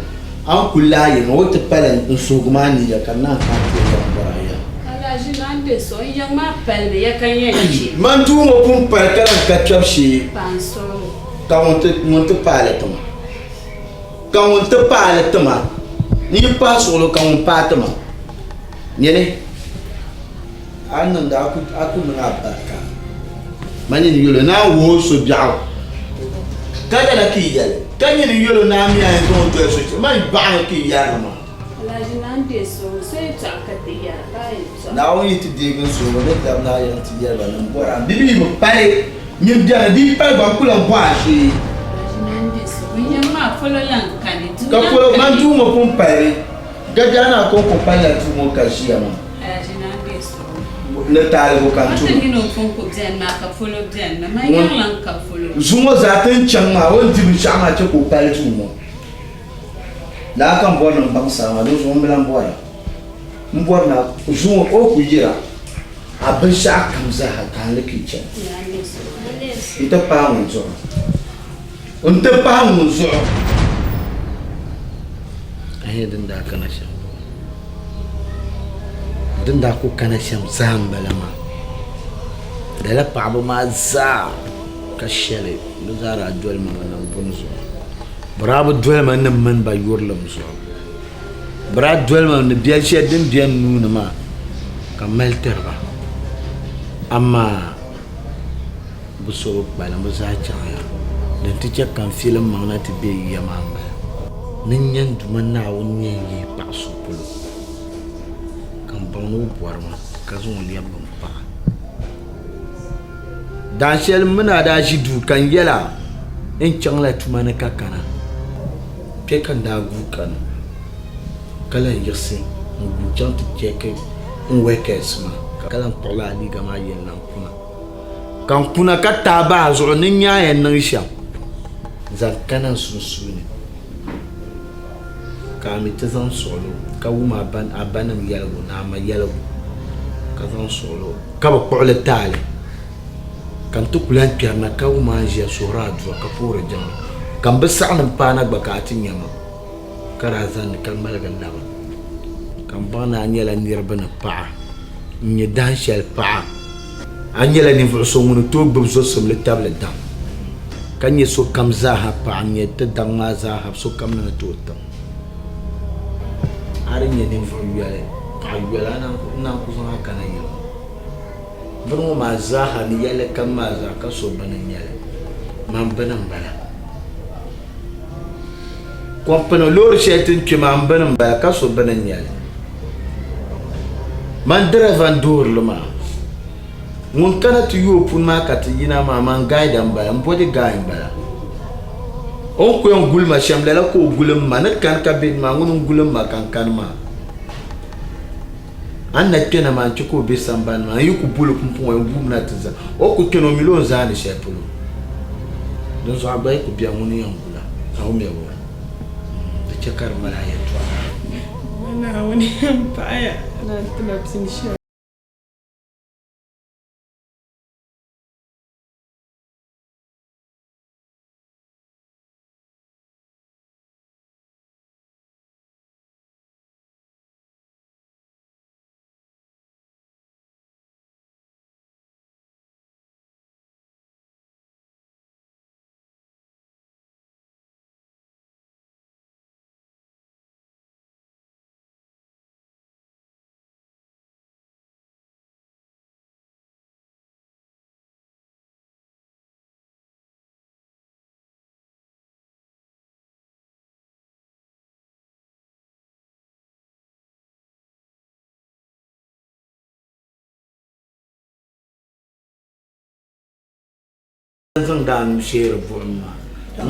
a ni kul lahi yiŋa, o ti pali n suhigu maa niya ka naan kana ti yɛn bɔri a yɛm. Man duu ŋɔ pun pali ka lahi ka kpɛbu shee. Ka ŋun ti paai li ti ma. Ka ŋun ti paai li ti ma. N yi pahi suɣulo ka ŋun paai ti ma. Nyini, a ni niŋdi a ku niŋ a barika. Man nyini yɛl o ni a wuhi o so biɛɣu, ka lala ka yi yɛli. Ka nyini yɛl o ni a mi a yɛn zaŋ o doli sochira. Man baɣa ni ka yi yɛri li maa. Naawuni yi ti deegi n suhigu ni labina a yiŋ ti yɛli ba ni m bɔri a. Bɛ mi bi pali. Nyin biɛni di yi pali gba n ku lan bɔhi a shee. Ka polo man duu ŋɔ pun palimi, Gadiana kɔŋko palila duu ŋɔ ka ʒiya maa. Ni taaligu ka n tum. Zuŋɔ zaa ti ni chaŋ maa, o ni di binshɛɣu maa chɛ ka o pali duu ŋɔ. Lala ka m bɔri ni m baŋ saha maa, dinzuɣu m bi lan bɔra. M bɔri ni zuŋɔ o ku yira. A binshɛɣu kam zaaha ka a ni ka yi chani. N-ti pahi ŋun zuɣu. N-ti pahi ŋun zuɣu. Ahe din daa kana shɛm bɔŋɔ. Din daa ku kana shɛm zaa m-bala maa. Lala paɣiba maa zaa ka shɛli bɛ zaa daa doli ma mi niŋgbuni zuɣu. Bɛ daa bi doli ma ni m mini ba yurilim zuɣu. Bɛ daa doli ma ni biɛli shɛli din be n nuu ni maa ka m mali tiri ba, amaa bɛ so bi kpalim, bɛ zaa chaŋya. Din ti chɛ ka n filim maŋ na ti be yiya maa m-bala. Ni n nya n Duuma Naawuni ni yɛn yihi paɣ so polo, ka m baŋ ni o bɔri ma ka zaŋ o lɛbigi m paɣa. Daan shɛli m mini a daa ʒi duu ka n yɛl a ni n chaŋla tuma ni ka kana. Kpe ka n daa guui kani, ka lan yiɣisi n-guui chaŋ ti chɛki n wɛkɛs maa, ka lan kpuɣi lala liiga maa ye n-lan kuna. Ka n kuna ka taai bahi a zuɣu ni n nya a yɛn niŋ shɛm zaŋ kana n sunsuuni, ka a mi ti zaŋ suɣilo ka wum a banim yɛligu ni a ma yɛligu, ka zaŋ suɣilo ka bi kpuɣi li taali. Ka n ti ku lan kpɛrina ka wum a ni ʒiya suhiri a dua ka puhiri jiŋli, ka m bi saɣi ni m paana gba ka a ti nya ma, ka daa zani ni ka ŋmaligi laba. Ka m baŋ ni a nyɛla niriba ni paɣa n-nyɛ dahin shɛli paɣa. A nyɛla ninvuɣ so ŋun ni tooi gbibi zosimli tabili daŋ, ka nyɛ sokam zaaha paɣa n-nyɛ ti daŋ maa zaaha sokam ni ni tooi tim. A di nyɛ ninvuɣ yoli, paɣ yoli, a naan ku zaŋ a kana yili ŋɔ. Bini ŋɔ maa zaaha ni yɛlli kam maa zaa ka so bini n-nyɛ li. Man bini m-bala. Kɔmpini loori shɛli ti ni kpe maa m bini m-bala ka so bini n-nyɛ li. Man dirɛva n-duhiri li maa. Ŋun kana ti yooi puni maa ka ti yina maa man gaida m-bala, m bɔdi gaai m-bala. O ni ku yɛn guli ma shɛm lala ka o guli m ma. Ni kani ka be ni maa ŋuni n-guli m ma ka n kani maa. A ni na kpɛna maa n-chɛ ka o be sambani maa, n yi ku bol o pumpɔŋɔ yɛn guumi na ti zani. O ku kpɛna o mila o ni zaani shɛli polo. Dinzuɣu a gba yi ku bɛ ŋuni yɛn gul a, a wumya bɔ? Di chɛ ka di mali a yɛtɔɣa. Naawuni n paɣiya ni a ti ma pini shɛli. N zaŋdi a nuu sheeri buɣim maa. N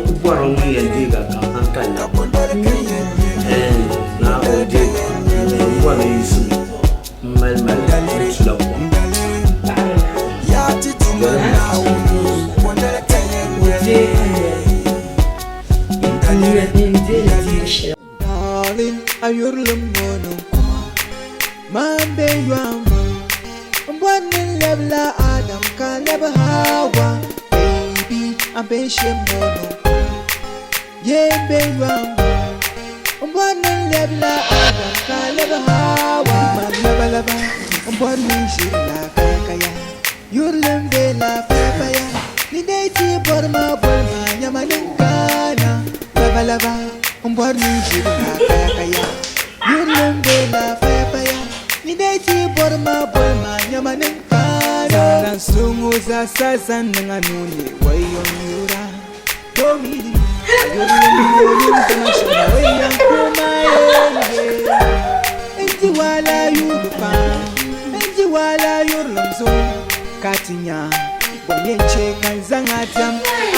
ku bɔri ŋun yɛn deegi a kam an kanna. Ɛɛn, na o deegi n bɔri ni yiɣisimi m mali mali n tula kom. Darling, a yurilim ŋɔ niŋ kuma Man be yɔhimbu M bɔri ni n lɛbila Adam ka lɛbi Hawa Baby, a be shɛm ŋɔ niŋ kuma Yeah, m be yɔhimbu M bɔri ni n lɛbila Adam ka lɛbi Hawa Man labalaba, m bɔri ni n ʒirila kayakaya Yurilim be la payapaya Ni dee ti bɔri ma boli ma nyama ni n kana Labalaba m bɔri ni n ʒiri la kayakaya Yurilim be la payapaya Ni dee ti bɔri ma boli ma nyama ni n kana Zaŋla n suhu ŋɔ zaasa zaŋ niŋ a nuu ni wayo n yura Domini a yurilim ŋɔ yuli zaŋ shɛŋa wayan kuma yɛligi N di wahala yuuni pam N di wahala yurilim zuɣu ka ti nya bɔ yɛn chɛ ka n zaŋ a diɛm a.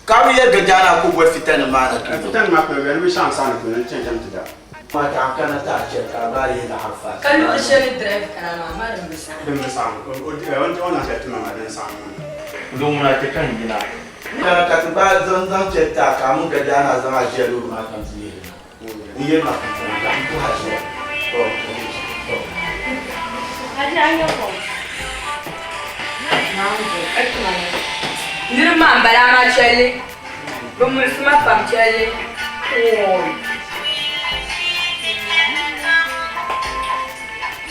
Ka bɛ yɛli Gajana ka o boli fitanim maa na tuuli o. Fitanim maa kuli bɛ ni shɛŋa saani tuuli n-chaŋ chaŋ ti da. Maa ka a kana ti a chɛ ka a gbaai yihi laɣiri faai. Ka luɣi shɛli drive kana maa, amaa din bi saɣim. Din bi saɣim. O ni zaŋ shɛli ti ma maa din saɣim maa. Luŋ ŋuna ti ka n yina. Kana ka ti gbaai zaŋ zaŋ chɛ ti a ka a mini Gajana zaŋ a ʒiya loori maa kam ti yihi li na. N yɛli ma ka n ka n puhi a ʒiya. Tɔ! Tɔ! Niriba maa m-bala amaa chɛli bɛ muɣisi ma pam chɛli ooi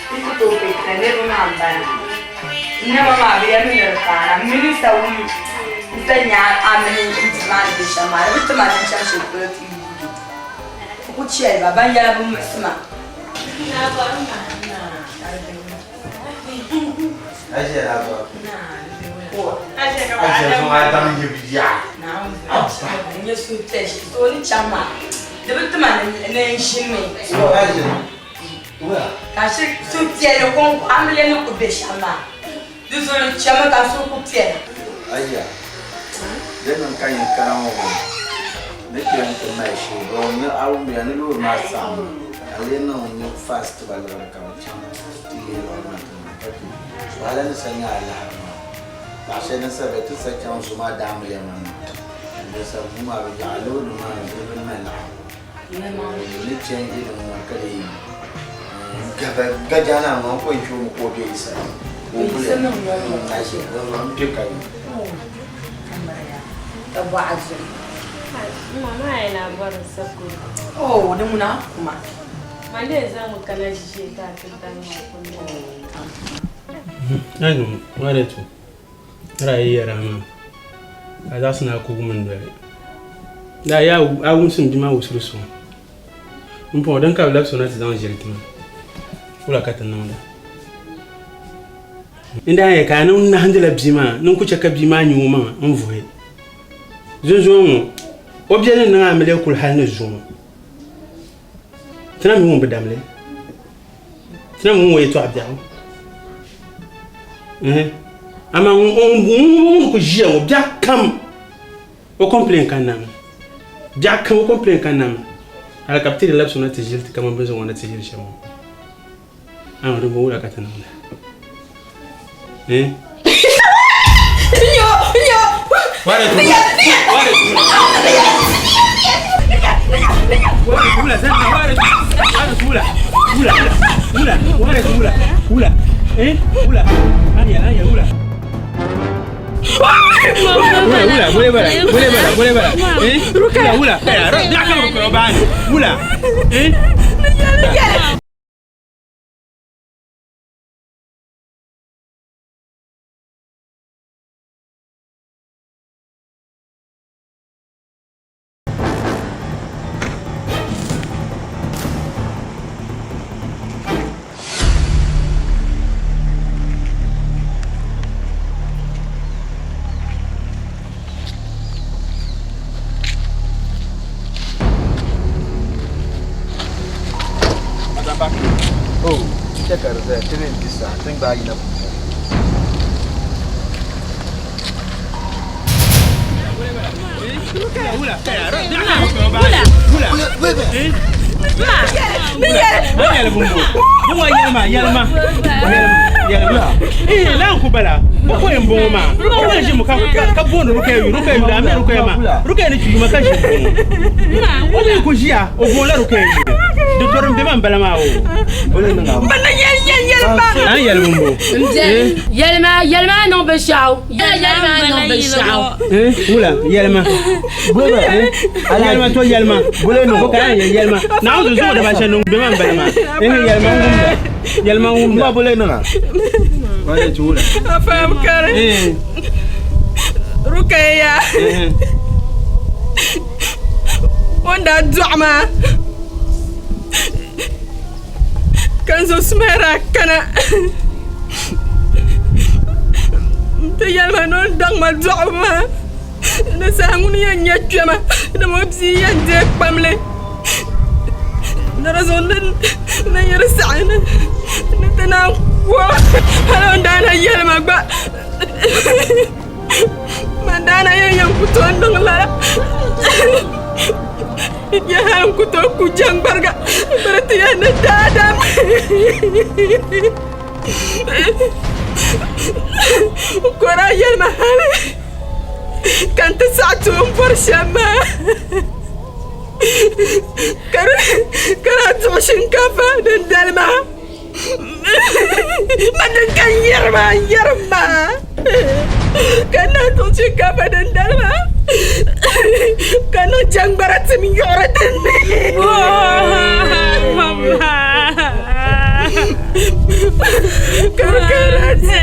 n ku tooi kpe tiŋa niriba maa m-bala n nama maa bɛ yɛlimi ni di paana m mi ni sa wum n sa nya a mini n diri maa ni be shɛm maa di bi ti ma ni n chaŋ shɛli polo ti yuui n ku chɛli ba ban yɛla bɛ muɣisi ma. Di niŋ ka yin kana ŋɔ ŋɔ ni kpɛm ti mali shee bɔ ni a wumya ni loori maa saɣim ka lee niŋ ni fast tiba liɣiri ka bɛ chaŋ ti yihi liɣiri maa ti niŋ ka kpi so hali ni sa nya alahiri maa paɣa shɛli din sa bɛ ti sa chaŋ zo maa daamiliya maa ni din sa buu maa bɛ yaɣa loori maa ni bɛ bini mali laɣim ni chɛn ili ŋɔ ka lee gajana ŋɔ n ko n kpɛ o mi ka o bɛ yi sani ka o buli n kpɛ ka yi Ka bɔɣa zuɣu. Mama a yɛn bɔri sakuru. Oh, di ŋuna kuma. Ma lee zaŋmi kana ʒiishee ka a ti daŋ maa kuli. Ayi ware tu ra yi yɛra maa ka zaɣisi ni a kugi mini doli daa yaa a wumsim bia maa wusiri suŋ m puŋɔ din ka bi labisi o na ti zaŋ ʒili ti ma wula ka ti niŋda N daa yɛli ka a niŋ nahindila bia maa ni n ku chɛ ka bia maa nya o maŋa n-vuhi. Dinzuɣu ŋɔ, o bia ni niŋ amiliya kuli hal ni zuŋɔ. Ti na mi ŋun bi dam li. Ti na mi wum o yɛtɔɣ biɛɣu. Ɛhɛ. Amaa ŋun ku ʒiya ŋɔ biɛɣu kam o complain kanna mi. Biɛɣu kam o complain kanna mi. Hali ka bɛ ti di labisi o na ti ʒili ti kaman bɛ ni zaŋ o na ti ʒili shɛm ŋɔ. Ama din bɔŋɔ wula ka ti niŋda? Eh? Wula, eh? niriba ayi na pumpɔŋɔ. Yɛlima yɛlima a niŋ binshaɣu yɛlima a niŋ binshaɣu. Wula yɛlima yɛlima to yɛlima yɛlima naawuni zuɣu daba shɛli niŋ bɛ maa n bala maa yɛlima n wumda yɛlima n wumda Afam kari Rukaya o ni daa dɔɣi maa ka n zo Sumaira kana n-ti yɛli ma ni o ni daŋ ma dɔɣibu maa di saha ŋuni yɛn nyɛ kpɛma dama o bia yɛn deei kpamli ni di zuɣu ni yi di saɣi ni ti naan ku o hali o ni daa na yɛli ma gba man daa na yɛn yɛn ku tooi niŋ lala ya hali n ku tooi ku jɛŋgbariga bɛ di ti yɛn ni daadam ka o daa yɛli ma hali ka n ti saɣi ti o ni bɔri shɛm maa ka daa duɣi shinkaafa din dali maa ma din ka n yɛri maa n yɛri maa ka n daa duɣi shinkaafa din dali maa ka niŋ jɛŋgbara tim yuɣuri dinni ka di kana di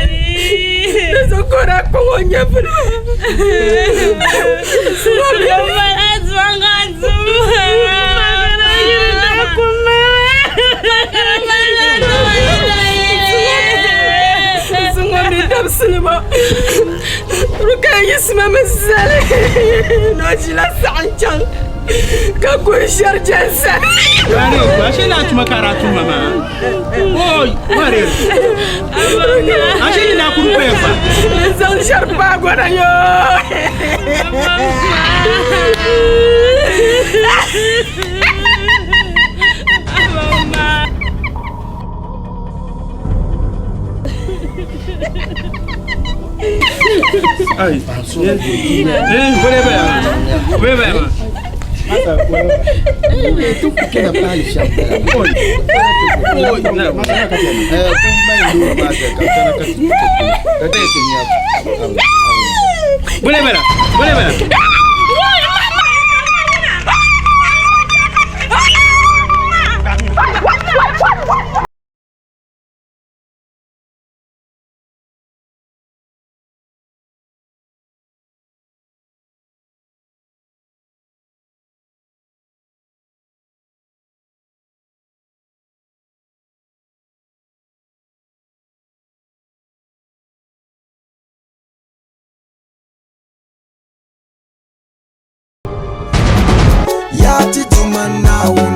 zuɣu ka o daa kpaŋ o nyɛvuli Zuŋɔ mi dabisili ŋɔ Rukaya yiɣisimi mi zali ni o ʒila saɣim chaŋ ka guhi shɛri jɛnsa. Ashe na tuma kara tuma ma. Oi, ware. Ashe ni na kuru pefa. Zaŋ shɛri paagona yo. Ai. Eh, bole ba. Bole ba. Bole ba. Bole ba. Ya ti Duuma Naawuni.